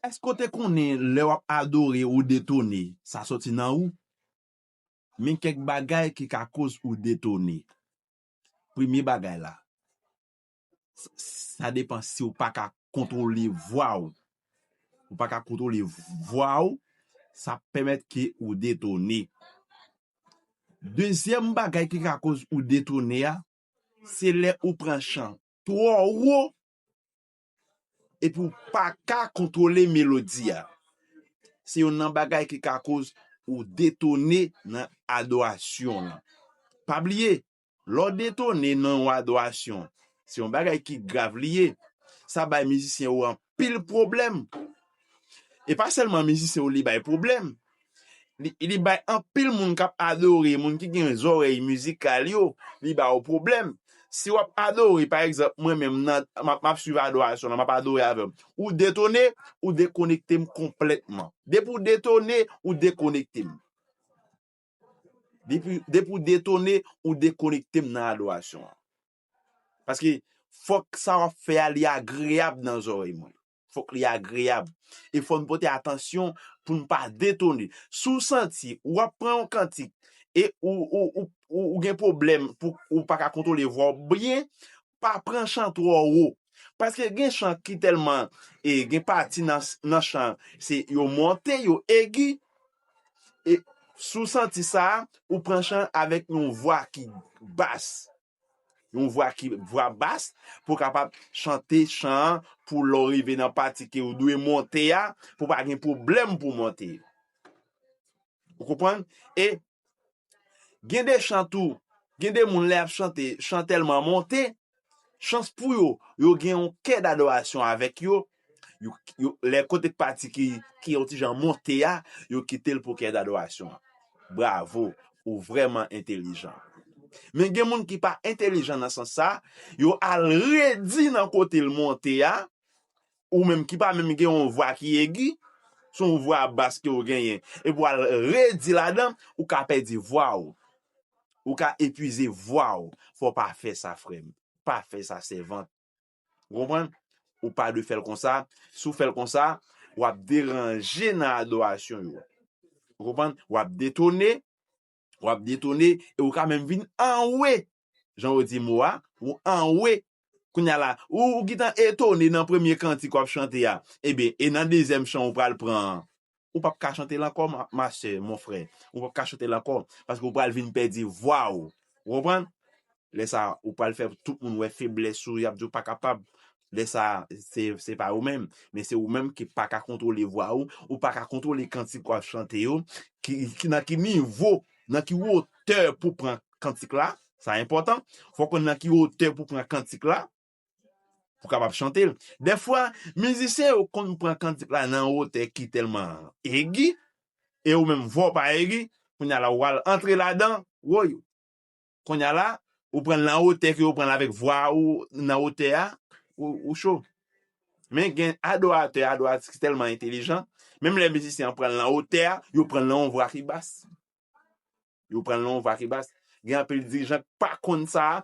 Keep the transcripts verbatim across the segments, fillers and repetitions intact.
Èske w te konnen lè w ap adore ou detone, sa soti nan ou? Men kèk bagay ki ka koz ou detone. Premye bagay la, s- sa depan si w pa ka kontwole vwa w. Ou pa ka kontwole vwa w, sa pèmèt ke ou detone. Dezyèm bagay ki ka koz ou detone a, se lè ou pran chan twò wo epi w pa ka kontwole melodi a. Se youn nan bagay ki ka koz ou detone nan adorasyon an. Pa bliye, lè w detone nan yon adorasyon, se yon bagay ki grav li ye. Sa bay mizisyen yo anpil pwoblèm. E pa sèlman mizisyen yo li bay pwoblèm. Li, li bay anpil moun k ap adore, moun ki gen zòrèy mizikal yo, li ba yo pwoblèm. Si w ap adore, pa egzanp, mwen menm, nan, m ap, m ap swiv adorasyon lan, m ap adore avè w. Ou detone, ou dekonekte m konplètman. Depi w detone, ou dekonekte m. Depi, depi w detone, ou dekonekte m nan adorasyon an. Paske fòk sa w ap fè a, li agreyab nan zòrèy mwen. Fòk li agreyab. E fò n pote atansyon pou n pa detone. Si w santi w ap pran yon kantik e ou, ou, ou, ou, ou gen pwoblèm pou ou pa ka kontwole vwa w byen, pa pran chan twò wo. Paske gen chan ki tèlman, e, gen pati nan, nan chan, se yo monte, yo egi. E si w santi sa, ou pran chan avèk yon vwa ki bas. Yon vwa ki, vwa bas, pou w kapab chante chan an, pou lè w rive nan pati ke w dwe monte a, pou pa gen pwoblèm pou w monte. Ou konprann? E gen de chan tou, gen de moun lè y ap chante, chan tèlman monte, chans pou yo, yo gen yon kè dadorasyon avèk yo, yo, yo, lè kote pati ki, ki yon ti jan monte a, yo kite l pou kè dadorasyon an. Bravo, ou vrèman entelijan. Men gen moun ki pa entelijan nan sans sa, yo al redi nan kote l monte a, ou menm ki pa menm gen yon vwa ki egi, se yon vwa bas ke w genyen, epi w al redi ladan, ou ka pèdi vwa w. Ou ka epuize vwa w. Fò w pa fè sa, frè m. Pa fè sa, sèvant. Ou konprann? Ou pa dwe fè l konsa. Si w fè l konsa, w ap deranje nan adorasyon yo. Ou konprann? W ap detone, w ap detone, e ou ka menm vin anwe. Jan yo di mo a, ou anwe. Kounye a la, ou, ou gentan etone nan premye kantik w ap chante a. Ebyen, e nan dezyèm chan ou pral pran an, ou p ap ka chante l ankò, ma, ma sè, mon frè. Ou p ap ka chante l ankò, paske ou pral vin pèdi vwa w. Ou konprann? Lè sa a, ou pral fè tout moun wè feblès ou, y ap di w pa kapab. Lè sa a, se, se pa ou menm, men se ou menm ki pa ka kontwole vwa ou, ou pa ka kontwole kantik w ap chante yo, ki, ki, nan ki nivo, nan ki wotè pou pran kantik la, sa enpòtan. Fò w konn nan ki wotè pou pran kantik la, pou kapab chante l. Dèfwa, mizisyen yo konn pran kantik la nan wotè ki tèlman egi, e ou menm vwa w pa egi, kounye a la ou al antre ladan, woy. Kounye a la, ou pran l nan wotè ke yo pran l avèk vwa ou nan wotè a, ou, ou cho. Men gen adoratè, adoratris ki tèlman entelijan, menm lè mizisyen an pran l nan wotè a, yo pran l nan yon vwa ki bas. Yo pran l nan yon vwa ki bas. Gen anpil dirijan k pa konn sa,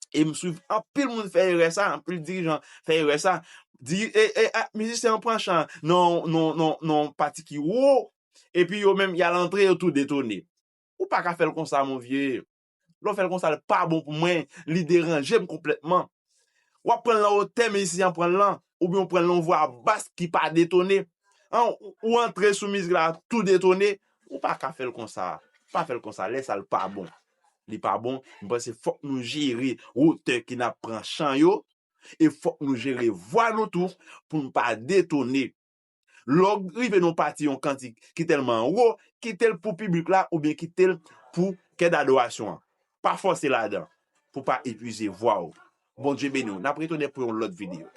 e m swiv anpil moun fè erè sa, anpil dirijan fè erè sa. Di, e, e, a, mizisyen an pran chan nan, nan, nan, nan pati ki wo, epi yo menm, y al antre, yo tou detone. Ou pa ka fè l konsa, mon vye. Lè w fè l konsa, l pa bon pou mwen, li deranje m konplètman. W ap pran l nan wotè mizisyen an pran l lan, oubyen w pran l nan yon vwa bas ki pa detone. An, ou, ou antre sou mizik la, tou detone, ou pa ka fè l konsa. Pa fè l konsa, lè sa l pa bon. Li pa bon, m panse fòk nou jere wotè ke n ap pran chan yo, e fòk nou jere vwa nou tou pou n pa detone. Lè w rive nan yon pati, yon kantik ki tèlman wo, kite l pou piblik la oubyen kite l pou kè dadorasyon an. Pa fòse ladan, pou pa epuize vwa w. Bondye beni w. N ap retounen pou yon lòt videyo.